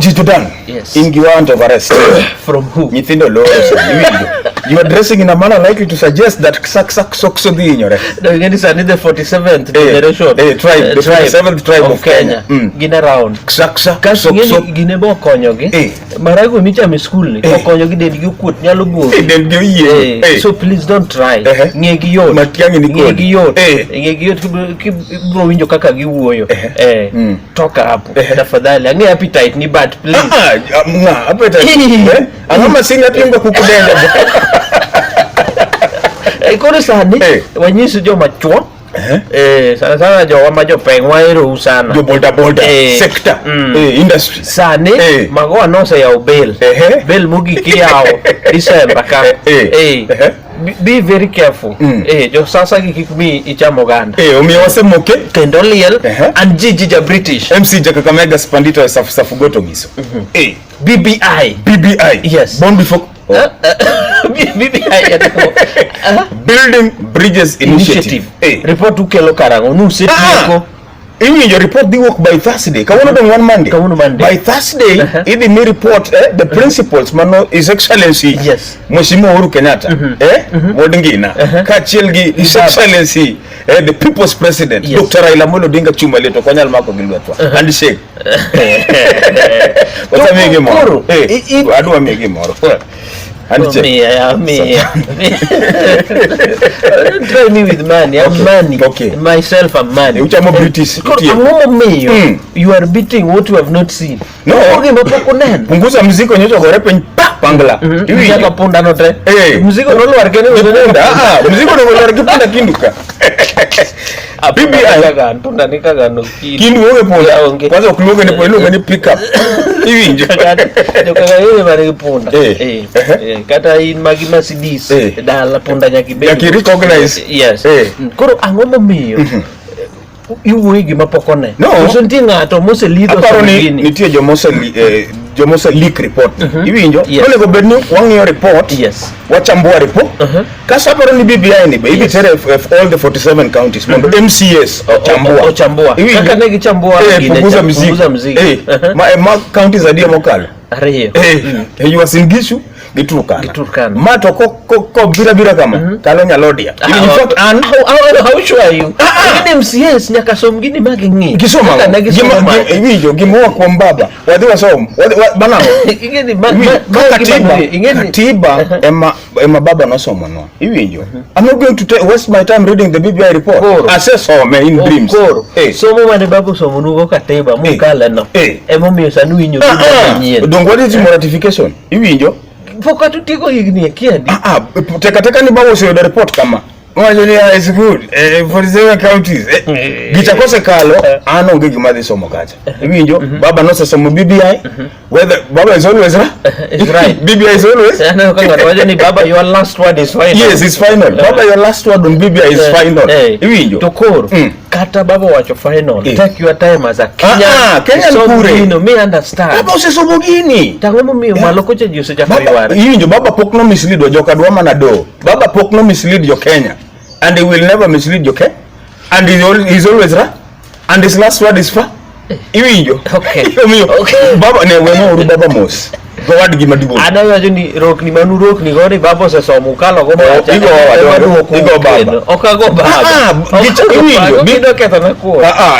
Oji Jordan. Yes. In gi warrant of arrest. From who? Nyithindo loro sani, iwinjo. You are dressing in a manner likely to suggest that sak sak sok so dhi hinyore. No, ingeni sani the 47th Eh, generation. tribe, the 47th tribe of Kenya. Gin around. Sak sak sok Ingeni sok. gine bo okonyogi. Maragwe michamo e skul ni okonyogi, dendgi okuot, nyalo buogi. Dendgi oyie. So please don't try. Ng'egi yot. Matiang'i ni kodi. Ng'egi yot. Ng'egi yot, kibiro winjo kaka giwuoyo. Toka hapo. Tafadhali. Ang'e appetite ni, but please. Ah, ah, ng'a appetite. Eh? Ang'o masin apingo kuku dende. Koro sani wanyiso joma chuo. Sana sana jowa ma jopeng waherou sana. Jo boda boda sector. Industry. Sani Magoha noseyawo bail. Bail mogik iyawo December ka. Be very careful. Jo sasa gi kik mi icham oganda. Omiyo wasemoke. Kendo liel and Gigi ja British. MC ja Kakamega Spandito Safu Safu Goto Ngiso. BBI. BBI. Yes. Born before. Oh. BBI. Building Bridges Initiative. Initiative. Report ukelo karang'o? Nusetieko. Iwinjo report dhi wuok by Thursday. Kawuono dong wan Monday. Kawuono Monday. By Thursday idhi mi report the principles mano His Excellency Mheshimiwa Uhuru Kenyatta wuod Ngina kaachiel gi His Excellency the People's President Dr. Raila Amolo Odinga chuma liet ok wanyal mako gi lwetwa. Handshake. Wasamiyi gimoro. Koro, Adwa miyi gimoro. Handshake. Mia, mia. Don't try me with money. I'm money. Myself, I'm money. Uchamo British. Koro Itieko. ang'o momiyo you are beating what you have not seen? No. Gima pok uneno. Punguza mzigo nyocha ogore piny pa pangla. Iwinjo? Nyaka punda no te. Mzigo nolwar kendo. Gi punda, ah, ah, mzigo nolwar gi punda kinduka. BBI. Punda ni kaka no kindu. Kindu onge punda. Onge. Kwanza ok luonge ni punda, iluonge ni pickup. Iwinjo? Jokaka yore man gi punda. Kata in magi Mercedes dala punda nyaka ibed. Nyaka i recognize. Yes. Koro ang'o momiyo iwuoyo gima pok one? No. Koso nitie ng'ato moselidho Aparo somo ni gini? nitie jomose leak report. Iwinjo? Onego bed ni wang'iyo report. Wachambua report. Kasto aparo ni BBI ni be idhi tere all the 47 counties mondo MCAs ochambua. Ochambua. Iwinjo? Kaka ne gichambua gine Punguza cha, mzigo. punguza mzigo. Ma counties adi mokalo? Ariyo. Uasin Gishu gi Turkana. Gi Turkana. Ma to ko bira bira kama kalo Nyalodia. In fact an How sure are you? Lakini MCAs nyaka som gini ma ging'i. Gisomo Kaka ang'o? ne gisomo Gima- ma. Iwinjo gima oa kuom baba. Wadhi wasom. Wadhi banang'o? Ing'eni ma Iwinjo, ma ka gima katiba, ng'i, ing'eni katiba ema baba nosomonwa. Iwinjo? I'm not going to waste my time reading the BBI report. Koro. Asesome in dreams. Koro. Somo mane baba osomonugo katiba mukale no. Emomiyo sani uwinjo Ah, gima ah. manyien. Donge wadhi timo ratification. Iwinjo? Pok kata utieko higni akia di. Ah, ah, teka teka ni baba oseyudo report kama. Wacho ni ah, it's good. 47 counties. Gicha kosekalo, an onge gima adhi somo kacha. Iwinjo? Baba nosesomo BBI. Whether baba is always right. Is right. BBI is always. Aneno ka ng'ato wacho ni baba your last word is final. Yes, it's final. Baba, your last word on BBI is final. Iwinjo? To koro kata baba wacho final, take your time as a Kenyan. Ah, ah, Kenyan Isom kure. gino, mi understand. Baba osesomo gini. Tang'o momiyo malo kocha ji osechako Baba, yware. iwinjo baba pok no mislead wa joka dwa mana do. Baba pok no mislead jo Kenya. And he will never mislead jo Kenya. And he's always right. And his last word is fa. Iwinjo? Okay. Omiyo, baba ne wema uru baba mos. Gowadgi maduong'. An awacho ni rokni manu rokni go ni baba osesomo ukalo go macha. igo ema baba, duoko igo baba. kendo. Ok ago baba. Ah, Ok ago iwinjo, baba. Kendo kethona kuo. Ah, ah.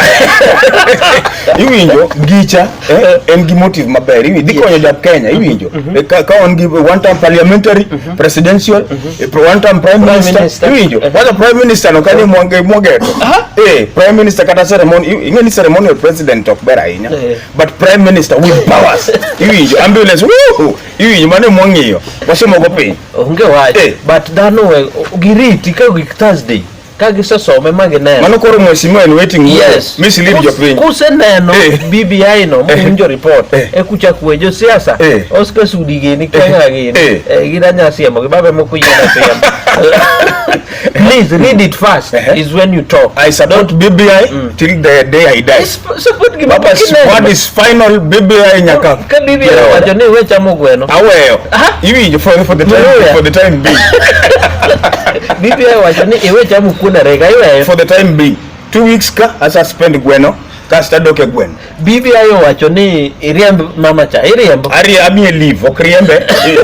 Iwinjo gicha en gi motive maber iwinjo dhi konyo jap Kenya iwinjo ka wan gi one term parliamentary presidential one term prime minister iwinjo kwanza prime minister no kanyo mwageto prime minister kata ceremony ing'e ni ceremonial president ok ber ahinya but prime minister with powers iwinjo ambulance woo iwinjo mano mwang'iyo wasomo go piny Onge wach. But dhano we giriti ka gik Thursday. Ka gisesome ma gineno. Mano koro mheshimiwa en waiting Yes. mislead jopiny. Kuseneno BBI no mowinjo report e kuchak we josiasa Oscar Sudi gini Kenya gini gin anya siemo gi babe moko yiena siemo. Please read it first is when you talk. I support BBI till the day I die. Support gima Baba pok ineno. word is final BBI nyaka. Ka BBI owacho ni we chamo gweno. Aweyo. Iwinjo Iweyo. for the time being. BBI owacho ni iwe chamo kuon arega iweyo. For the time being. 2 weeks ka asa spend gweno. Kasto adok e gweng'. BBI owacho ni iriemb mama cha, iriembo. Ari amiye leave, ok riembe.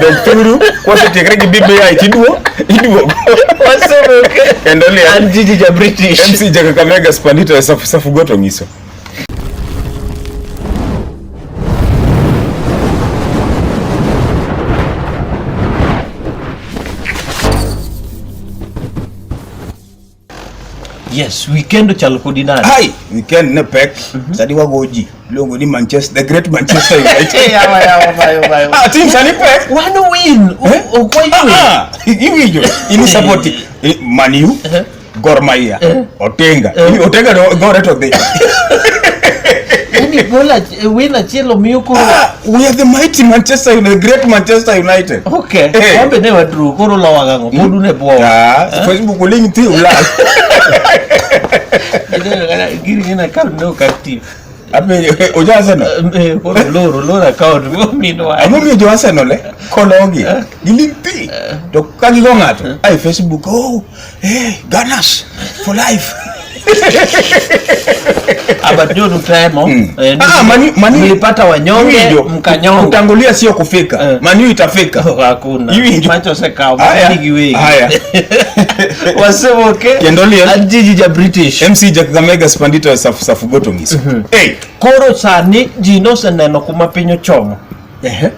Dog thuru, kwasetiekre gi BBI tiduo, iduogo. Wasemoke. Kendo liel. An Gigi ja British. MC ja Kakamega Spandito e Safu Safu Goto ng'iso. Yes, weekend ochalo kodi nade? Hai, weekend ne pek. Sani wago ji. Iluongo ni Manchester, the great Manchester United. Yawa, yawa, bayo, bayo. Ah, team sani pek. Wan win, Eh? ok waywe. Ah, iwinjo. In support Man U, Gor Mahia, Otenga. Otenga no gore to dhi. Yaani goal win achiel omiyo koro. Ah, we are the mighty Manchester United, the great Manchester United. Okay, Eh. wambe ne wadru koro lowa gang'o, pod une bwowa. Ah, Facebook uling thi ulal. Gini ng'ina account ne ok active. Apenjo, ojo Arsenal. Koro oloro, oloro account minwa. Ang'o miyo jo Arsenal eh? Kologi. Giling thi. To ka gigo ng'ato, ai Facebook, oh, hey, Gunners for life. But ndio temo. Ah, Manu mlipata wanyonge Iwinjo, mkanyonga. Kutangulia sio kufika. Eh. Manu itafika. Hakuna. Iwinjo. Macho osekawo Haya. mani giwegi. Haya. Wasemoke. Kendo liel. An Gigi ja British. MC ja Kakamega Spandito Safu Safu Goto ng'iso. Hey, Koro sani ji noseneno kuma piny ochomo. ehe.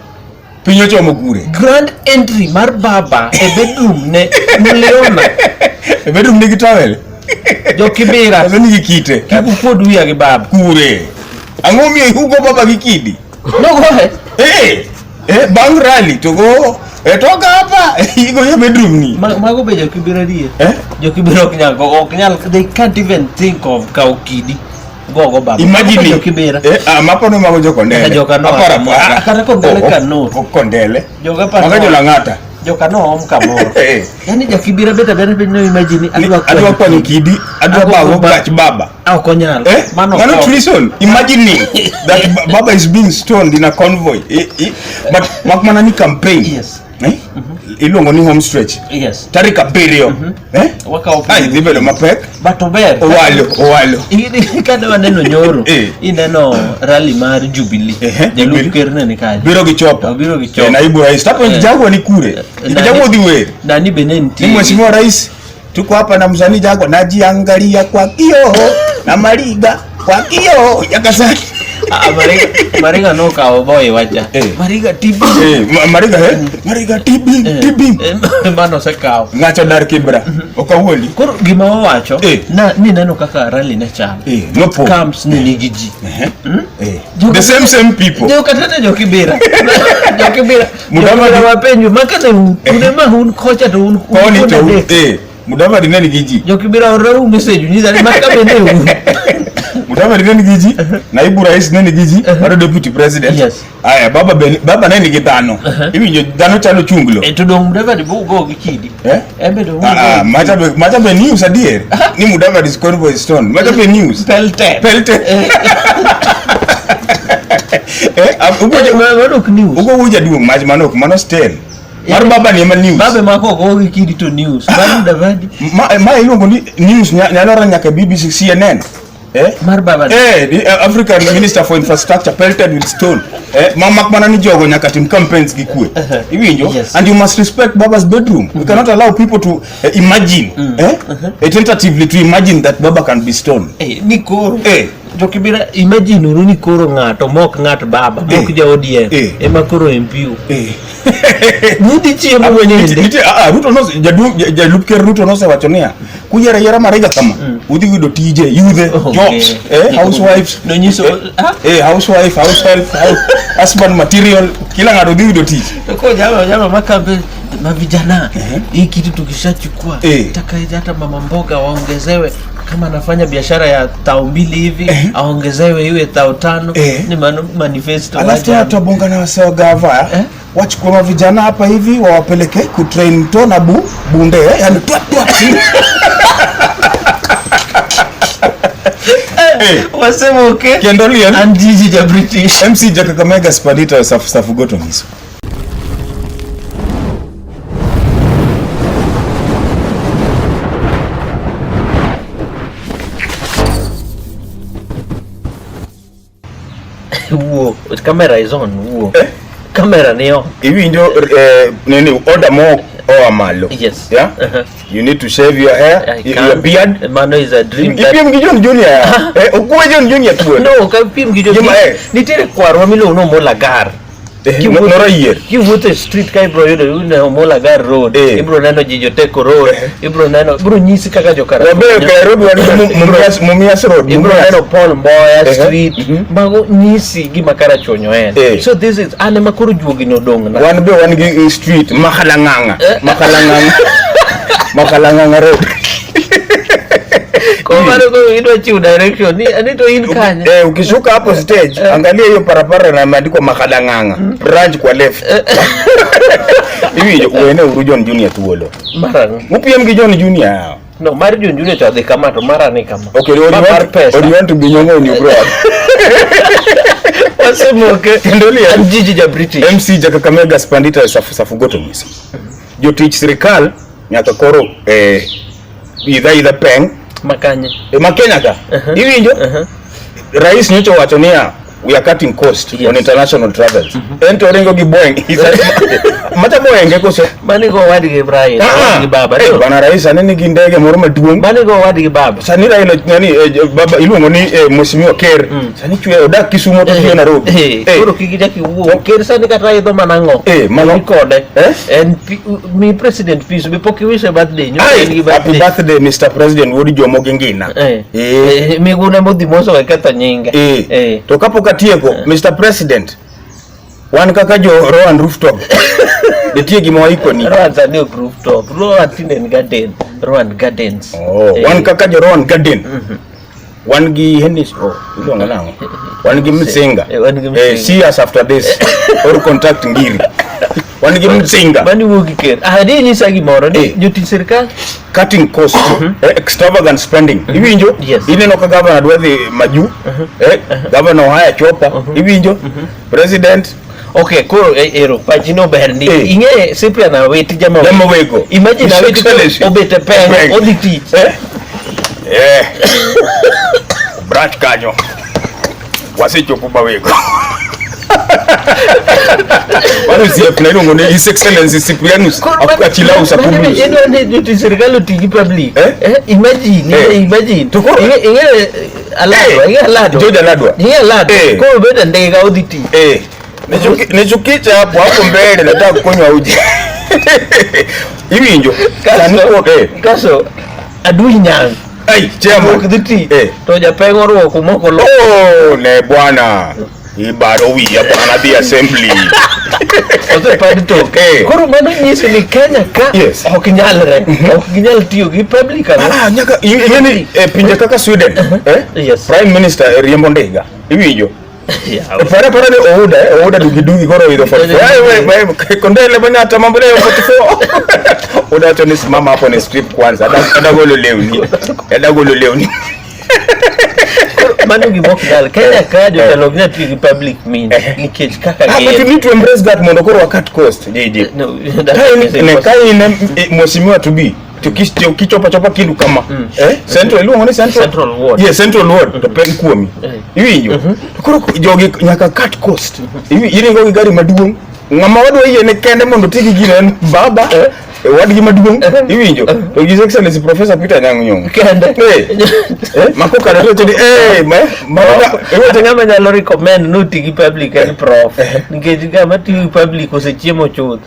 Piny ochomo kure. Grand entry mar baba e bedroom ne Muliona. E bedroom nigi towel. Jokibira. Koso nigi kite. Kik ukuod wiya gi baba. Kure. Ang'o miyo ihugo baba gi kidi? Nogoye. Eh, eh, bang' rally to go toka hapa igoye bedroom ni. Mago be jokibira adier. Eh? Jokibira ok nyal go, ok nyal, they can't even think of kawo kidi gogo baba. Imagine Mago jokibira. Eh, ah, mapo no mago jokondele. Kata jokano. Aparo apara. Ah, kata kondele Oh, kano. oh, kondele. Joga paro. Mago jolang'ata. Jokano om kamoro. Eh. Yaani jakibira beta beta beta no imagine adwa Adwa kwanyo kidi, adwa Adwa bago ba- gach baba. Ah, ok onyal. Eh? Mano Mano ok. treason. Imagining that baba is being stoned in a convoy. But mak mana ni campaign. Yes. Eh? Iluongo ni home stretch. Yes. Tarik abiriyo. Eh? Wakawo Ai, dhi bedo mapek. But ober. Owalo, owalo. Kane waneno nyoro, Eh. ineno rally mar Jubilee. Ehe, Jalup Jubilee. ker ne ni kanyo. Biro gi chopa. Obiro gi chopa. Eh, naibu rais. Tapo Eh. Jaguar ni kure. Nani- Jaguar dhi wer. Nani be ne nitie. Ni mheshimiwa rais. Tuko hapa na msanii Jaguar najiangalia kwa kioo na Mariga kwa kioo yakasani. Ah, Mariga, Mariga nokawo boy wacha. Eh. Mariga TB. Eh, Mariga eh? Mariga TB, TB. Mano osekawo. Ng'ato dar Kibra. Okawuondi. Koro gima wawacho Eh. na ni neno kaka rally ne chalo. Eh, nopo. Camps ne nigi ji. Eh. Joka- The same same people. Jo kata ne jokibira. Jokibira. Mudavadi- Jokibira wapenjo maka ne un une ma un kocha to un un Koni un to adek. eh Mudavadi ne nigi ji. Jokibira orau message nyisa ni maka be ne un. Mudavadi ne nigi ji. Naibu rais ne nigi ji. Bado deputy president. Yes. Aya baba be baba ne nigi dhano. Iwinjo dhano chalo chunglo. E to dong Mudavadi bu go gi kidi. Eh? Embe to Ah, ah, macha be news adier. Ni Mudavadi's convoy is stone. Macha be news. Pelte. Pelte. Eh, Mano ok news. ugo wuja duong' mach mano ok mano stel. Mar baba ni ema news. Babe mako go gi kidi to news. Mar Mudavadi. Ma iluongo ni news nyalo ra nyaka BBC CNN. Eh? Mar baba. Eh, the African Minister for Infrastructure pelted with stone. Eh, ma mak mana ni jogo nyaka tim campaigns gi kwe. Iwinjo? Yes. And you must respect baba's bedroom. We cannot allow people to imagine, tentatively to imagine that baba can be stoned. Eh, ni koro. Eh. Jokibira imagine uru ni koro ng'ato mok ng'at baba mok Eh. ja ODM Eh. ema koro MP u. Eh. Nudhi chiemo mwenyewe. Nitie Ruto nose jaduong' jalup ker Ruto nosewacho niya kuyiero ayiera Mariga kama udhi yudo tije yudhe Okay. jobs housewives Nonyiso ah housewife house help husband material kila ng'ato dhi yudo tich. Ko jama jama makambe mavijana hii kitu tukishachukua taka hata mama mboga waongezewe kama anafanya biashara ya 2,000 hivi aongezewe iwe 5,000 ni manifesto Alafu tena tutabonga na wasee wa gava wachukue mavijana hapa hivi wawapeleke kutrain to na bunde yani twa twa. Wasema okay. Kendo liel. An Gigi ja British. MC ja Kakamega Spandito Safu Safu Goto nyiso. Camera is on, wuo. Eh? Camera ni on. Iwinjo nini order mo oa malo. Yes. Yeah? Uh-huh. You need to shave your hair, I your can't. beard. Mano is a dream that Ipiem gi John Junior. Eh, okuwe John Junior thuolo. No, ok apim gi John. Gima, eh. Nitiere kwarwa miluongo ni Omola Gar. Eh, norayier. Kiwuotho e street ka ibro yudo ni Omola Gar Road, Eh. ibro neno Jijoteko Road, ibro neno, ibro nyisi kaka jokara. Wabeyo ka Nairobi wan gi Mumias Road. Ibro Mumias. neno Paul Mboya Eh, Street, mhm. mago nyisi gima Karachuonyo en. Eh. So this is an ema koro juogi nodong' na. Wan be wan gi street Makalang'ang'a. Makalang'ang'a. Makalang'ang'a Road. Koro mano koro idwa chiwo direction ni ani to in kanye? Eh, ukishuka hapo stage, angalia hiyo barabara na imeandikwa Makalang'ang'a. Branch kwa left. Iwinjo wene uru John Junior thuolo. Marang'o? Upiem gi John Junior. No, mar John Junior to odhi kama to mara ni kama. Okay, or Ma you mar want, pesa. or you want to be nyongo in your brother. Wasemoke. Kendo liel. An jiji ja British. MC ja Kakamega Spandita Safugoto Misa. Jotich sirikal nyaka koro idha idha peng Makanye. ma Kenya ka. Iwinjo? Rais nyocha owacho niya we are cutting cost Yes. on international travels. En to oringo gi Boeing. Macha Boeing e koso? Mani go wadgi Brian, Ah, wadgi baba. eh, No. bwana rais anene gi ndege moro maduong'. Mani go wadgi baba. Sani Raila nani baba iluongo ni mheshimiwa Ker. Sani chwe odak Kisumu to tiyo Nairobi. Eh, Eh, koro kik ichak iwuo. Ker sani kata idho mana ang'o? Eh, mano- Ni kode. Eh? En mi president peace be pok iwishe birthday. Nyocha Ai, en gi happy birthday. birthday Mr. President wuod Jomo gi ngina. Eh. Eh. Eh, Miguna modhi moso ketho nyinge. Eh. Eh. To kapok atieko, Mr. President, wan kaka jo Rowan Rooftop, nitie gima waikoni. Rowan sani ok rooftop. Rowan tinde en garden. Rowan Gardens. Oh, Eh. wan kaka jo Rowan Garden. Wan gi Hennis, oh, iluongo nang'o? Wan gi Msinga. Eh, wan gi Msinga. See us after this or contact Ngiri. Wan gi Msinga. Mani wuo gi ker. Ah, di nyisa gimoro ni Eh. jotich sirkal Cutting cost, extravagant spending. Iwinjo? Yes. Ineno ka governor dwa dhi Maju, governor Ohaya Chopa, iwinjo? President Okay, koro ero pachi no ber ndi. Eh. Ing'e Cyprian Awiti jama Jama wego. Imagine His Awiti Excellency. obet e peng Peng. odhi tich. Eh? Eh. Brach kanyo. Wasechopo Mawego. Mano osiepna iluongo ni His Excellency Cyprianus Achilausa Publius. Idwa ni jotich sirkal oti gi public. Eh? Eh, imagine, Eh. imagine. To koro- Ing'e Aladwa, Eh. ing'e Aladwa. George Aladwa. Ing'e Aladwa. Eh. Koro obet e ndiga odhi tich. Eh. Nichukicha hapo hapo mbele nataka kunywa uji. Iwinjo? Sani Kasto, eh. kasto adui nyang'. Ai, chairman. Ok dhi tich. Eh. To japeng orwako moko lo. Oh, ne bwana. Ibaro wiya bwana dhi assembly. Osepad toke. Eh. Koro mano nyiso ni Kenya ka Yes. ok nyalre. Ok ginyal tiyo gi public ang'o? Ah, nyaka ing'e ni pinje kaka Sweden, Yes. Prime Minister riembo ndiga. Iwinjo? Yawa. Para para ni Ouda, Ouda dugi dugi koro idho 44. Ai we we kondele banyata mambo leo 44. Ouda wacho ni simama hapo ni strip kwanza. Ada golo lewni. Ada golo lewni. Koro mano gima ok nyal. Kenya ka jotelo ok nyal tiyo gi public means nikech kaka Ah, but you gin. need to embrace that mondo koro wakat cost. JJ. No, Ka that is in ne ka impossible. in mheshimiwa to be to kichopa chopa kindu kama Central iluongo ni Central Central Ward. Yes, Central Ward to peng kuomi. Iwinjo? To koro jogi nyaka cut cost. Iringo gi gari maduong'. Ng'ama wadwa yiene kende mondo oti gi gino en baba wadgi maduong'. Iwinjo? To His Excellency Professor Peter Anyang' Nyong'o. Kende. Mako kare to ni ma Iwacho ng'ama nyalo recommend ni oti gi public en prof. Nikech ng'ama tiyo gi public osechiemo chuth.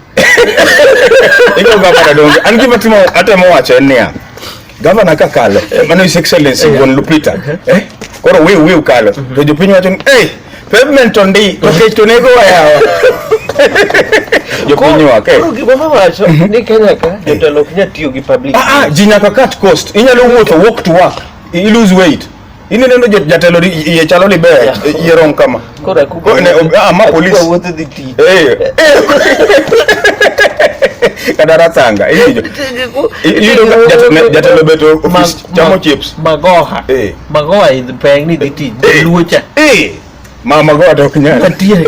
Iko gavana donge. An gima timo atemo wacho en niya. Gavana ka kalo, mano His Excellency Wuon Lupita. Koro wiu wiu kalo. To jopiny wacho ni, "Hey, pavement to ndi, to kech to nego wa yawa." Jopiny ywak. Koro gima wawacho ni Kenya ka jotelo ok nyal tiyo gi public. Ah, ji nyaka cut cost. Inyalo wuotho walk to work. I lose weight. Ineno jatelo iye chalo ni ber, iye rom kama. Koro akuba Ma police. Akuba wuotho dhi tich. Kata ratanga, iwinjo. Iyudo ka jatelo bet e ofis chamo chips. Magoha. Magoha idh peng ni dhi tich. Jaluo cha. Mama goha to ok nyal. Mantiere.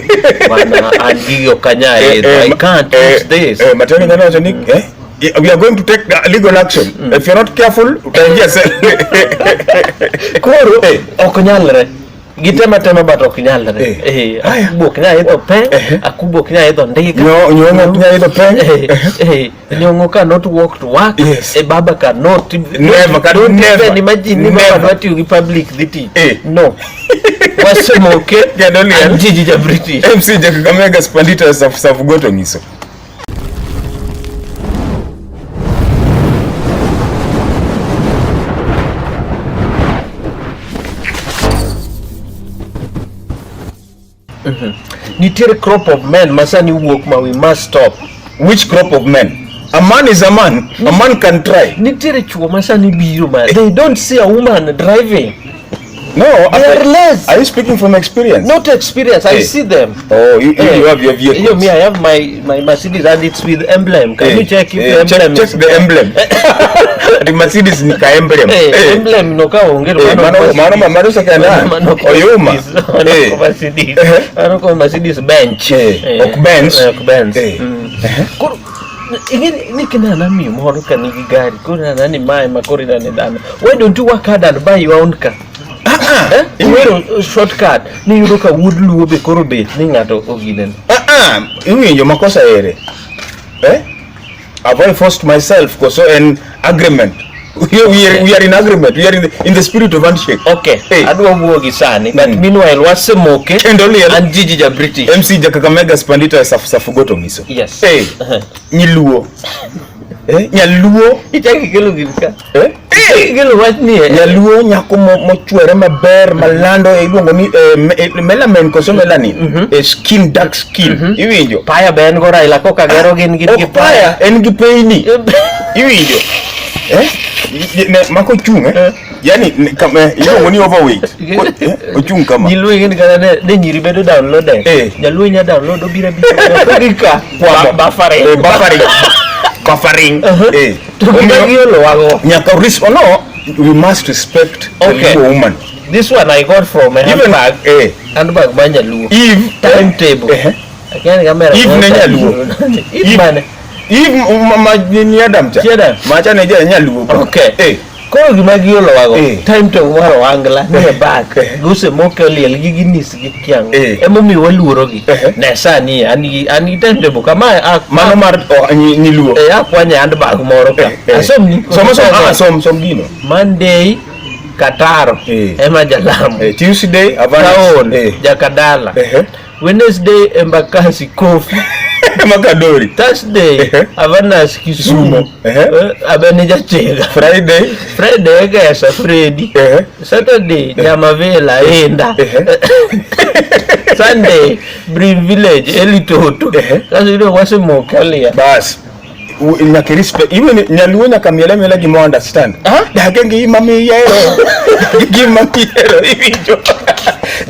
Mana an gigi ok anyal idho. I can't use this. Matiang'i nyalo wacho ni we are going to take legal action. If you're not careful, utaingia cell. Koro ok nyalre. Gitema tema but ok nyalre. Eh. Eh, Aya. akubo ok nyal idho peng, Eh. akubo ok nyal idho ndiga. Nyong'o ok nyal idho peng. Eh, eh, nyong'o cannot walk to work. Yes. Eh, baba cannot. Never, can Don't never. even imagine ni baba Never. dwa tiyo gi public dhi tich. Eh. No. Wasemoke. Kendo liel. An Gigi ja British. MC ja Kakamega Spandita Saf Saf Goto nyiso. Nitiere crop of men ma sani wuok ma we must stop. Which crop of men? A man is a man. A man can try. Nitiere chuo ma sani biro ma they don't see a woman driving. No, They are less. Are you speaking from experience? Not experience. I Eh. see them. Oh, you have your vehicles. You, me, I have my Mercedes and it's with emblem. Can Eh, you check if eh, the emblem check is the emblem. The Mercedes ni ka emblem. Eh, Eh, emblem no ka onge eh, mano second hand. Mano ko Oyuma. Mercedes, mano Eh. ko Mercedes. Eh. Mano ko Mercedes Benz. Eh, ok Benz. Ok Benz. Eh. Mm. Koro ing'e ni kinana miyo moro ka nigi gari koro inena ni mae ma koro inene dhano. Why don't you work hard and buy your own car? Eh? Iwero shortcut ni yudo ka wuod luo be koro bet ni ng'ato oginene. Ah, ah, iwinjo makosa ere. Eh? Have I forced myself koso en agreement? We are in agreement. We are in the spirit of handshake. Okay, Eh. adwa wuo gi sani but Mm. meanwhile wasemoke Kendo liel. an Gigi ja British. MC ja Kakamega Spandita Saf Safugoto nyiso. Yes. Eh, nyiluo. Eh, nyaluo. Ichako ikelo gir ka. Eh? Ichako ikelo wach ni eh. Nyaluo nyako mochwere maber malando iluongo ni melanin koso melanin skin dark skin iwinjo Paya be en go Raila koka gero gin gin gi ok paya en gi peini iwinjo eh ne mako chung eh yani iluongo ni overweight ochung kama Nyiluo ing'e ni kata ne nyiri bedo downloaded. Eh. Nyaluo inya download obiro abira gi ka. Kwamo. Buffering. Eh, buffering buffering eh To gima Omiyo- giolo wago. nyaka oh no we must respect the Okay. Luo woman This one I got from a even handbag. eh Handbag mar nyaluo. Eve Timetable. eh Akia ni kamera. Eve ne nyaluo. Eve mane? Eve ma ni Adam cha Chi Adam? macha ne ja nyaluo ka. Okay. eh Koro gima giolo wago. Eh. Timetable mar ohangla ni e bag. Eh. Gisemoke oliel gi ginis gi kiang'o. Eh. Emomiyo waluorogi. Eh. Ne sani an gi timetable kama mano mar oh, nyiluo eh akwanye handbag moro ka. Eh, eh. Asomni. Som som ah som som gino Monday Kataro Eh. ema Jalamo. eh, Tuesday Havana Kaon eh Jakadala. eh Wednesday Embakasi Kofi. Makadori Thursday Eh. Avanas Kisumu. Eh. Eh, Abeni Jachega. Friday Friday Egesa Fredi. eh Saturday Nyamavela Enda. Eh. Sunday Green Village Elitoto. Eh. Kaso yudo wasemoke olia. bas nyaka respect even nyaluo nyaka miele miela gima understand Ah? dage gima miyiero gima miyiero iwinjo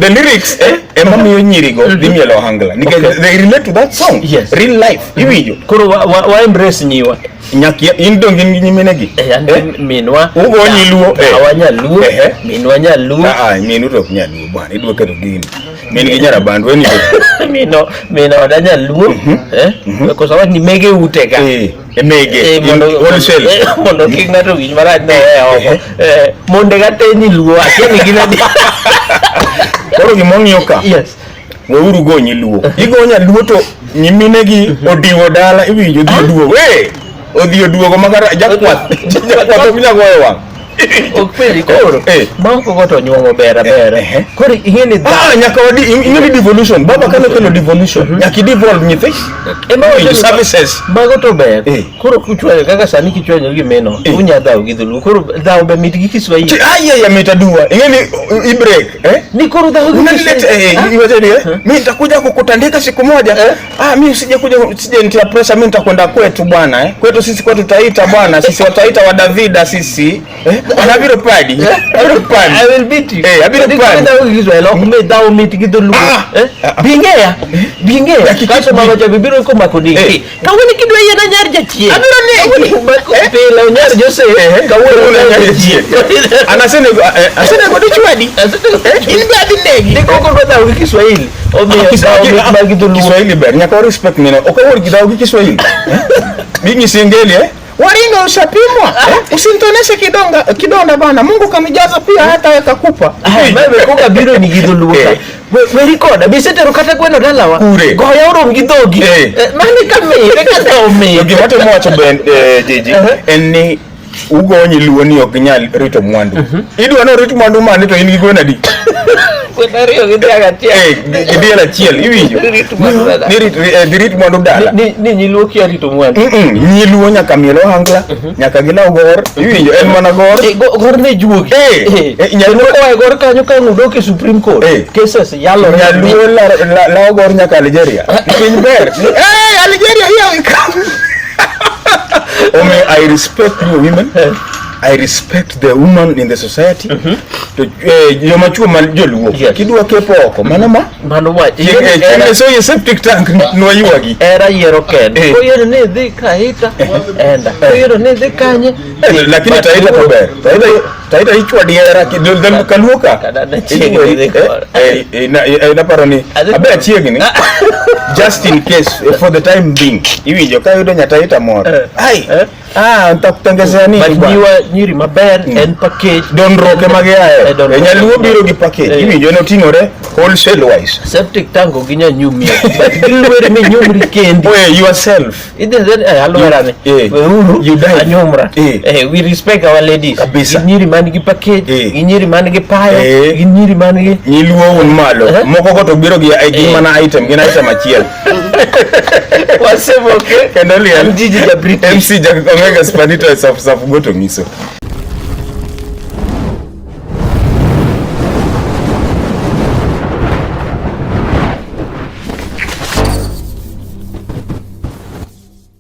the lyrics eh ema miyo nyirigo dhi mielo ohangla nikech Okay. they relate to that song Yes. real life iwinjo Koro wa embrace nyiwa. nyaka in dong in gi nyiminegi Eh, an Eh? minwa. Ugo nyiluo, eh. Awa nyaluo. Ehe. Minwa nyaluo. Ah, ah, minu to ok nyaluo bwana idwa ketho gini min gi nyarabandu anyway Mino mino oda nyaluo. Eh? Koso awach ni mege ute ka. eh emege Eh, mondo wholesale mondo kik ng'ato winj marach ne oweya oko. Eh, monde ka te nyiluo akia ni gin adi. koro gima ka Yes. weuru go nyiluo igo nyaluo to nyiminegi odiwo dala iwinjo odhi oduogo eh odhi oduogo makata jakwath jakwath ok nyal goyo wang' Ok penji koro. Eh. Ma ok go to nyuong'o ber abera. Eh, eh. Koro ing'e ni Ah, nyaka wadi ing'e ni devolution baba kane kelo devolution nyaka i-devolve nyithi Ema wacho Iwinjo ni services Mago to ber. Eh. Koro kuchwanyo kaka sani kichwanyo gi mino, Eh. unya dhaw gi dholuo. Koro dhaw be mit gi Kiswahili. Ai ya mit aduwa ing'e ni i break eh Ni koro dhaw gi Unanileta Kiswahili. eh, iwacho ni eh, mimi nitakuja kukutandika siku moja. Ah, mimi usije kuja usije nitia pressure, mimi nitakwenda kwetu bwana eh. Kwetu sisi kwetu Taita bwana, sisi wataita wa Davida sisi. Eh, wanabiro padi. Abiro padi. I will beat you. Eh, abiro Ni padi. koro dhaw gi Kiswahili ok mit dhaw mit gi dholuo. Ah. Eh? Bing'eya. Bing'eya. Dakika Kaso mama cha bibiro komako Eh. diki. Kawuono kidwa yiena nyar jachien. Abiro negi. Kawuono mako pile onyar Joseph. Eh, Kawuono kawuono nyar nyar jachien. Anasenego asenego dichwadi. Eh, In be adhi negi. Ni koko dwa dhaw gi Kiswahili. Omiyo dhaw mit mar gi dholuo. Kiswahili ber, nyaka wa respect neno. Ok awuor gi dhaw gi Kiswahili. Bing'isi ngeli eh. Waringo Wewe ushapimwa? Eh? Usinitoneshe kidonga kidonda bana. Mungu kanijaza pia hata wewe kakupa. Wewe koka biro ni gi dholuo ka. Weri koda, bisetero kata gweno dalawa. Kure. Goya orom gi dhogi. Mane ka mit, kata omit. To gima temo wacho ben Jiji en ni ugonyi luo ni ok nyal rito mwandu. Idwa ni orit mwandu mane to in gi gweno adi? Gweno ariyo gi dhiang' achiel. Gi diel achiel iwinjo? Rit mwandu dala. Ni rit mwandu dala. Ni nyiluo kia rito mwandu. Nyiluo nyaka miel ohangla, nyaka gilaw gor, iwinjo en mana gor. Gor ne juogi. Nyaluo oa e gor kanyo ka odok e Supreme Court. Cases yalore. Nyaluo lawo gor nyaka Algeria. Piny ber. Algeria here we come. Omiyo I respect you women. I respect the woman in the society. To joma chuo ma joluo. Kidwa kepo oko mano ma mano wach. Chieng' soyo septic tank nwaywagi. Era yiero kende. Koyiero ni idhi Taita, enda. Koyiero ni idhi kanye. Lakini Taita to ber. Taita ichwa diera kaluoka. Naparo ni abe achiegni. Just in case for the time being. Iwinjo ka yudo nyataita moro. Ai. Nitakutengezea nini bwana? Nyiwa nyiri maber en package. Dondruok ema giaye. Nyaluo biro gi package. Iwinjo ne oting'ore wholesale wise. Septic tank ok ginyal nyumie. But gilwere mi nyumri kendi. Oye yourself. Idhi alwera ni. Weuru anyumra. We respect our ladies. Kabisa. Gi nyiri man gi package, gi nyiri man gi payo, gi nyiri man gi Nyiluo un malo. Moko go to biro gi gin mana item, gin item achiel. Wasemoke. Kendo liel. Gigi ja British. MC Jack Omega Spanito e Saf Saf Goto Ngiso.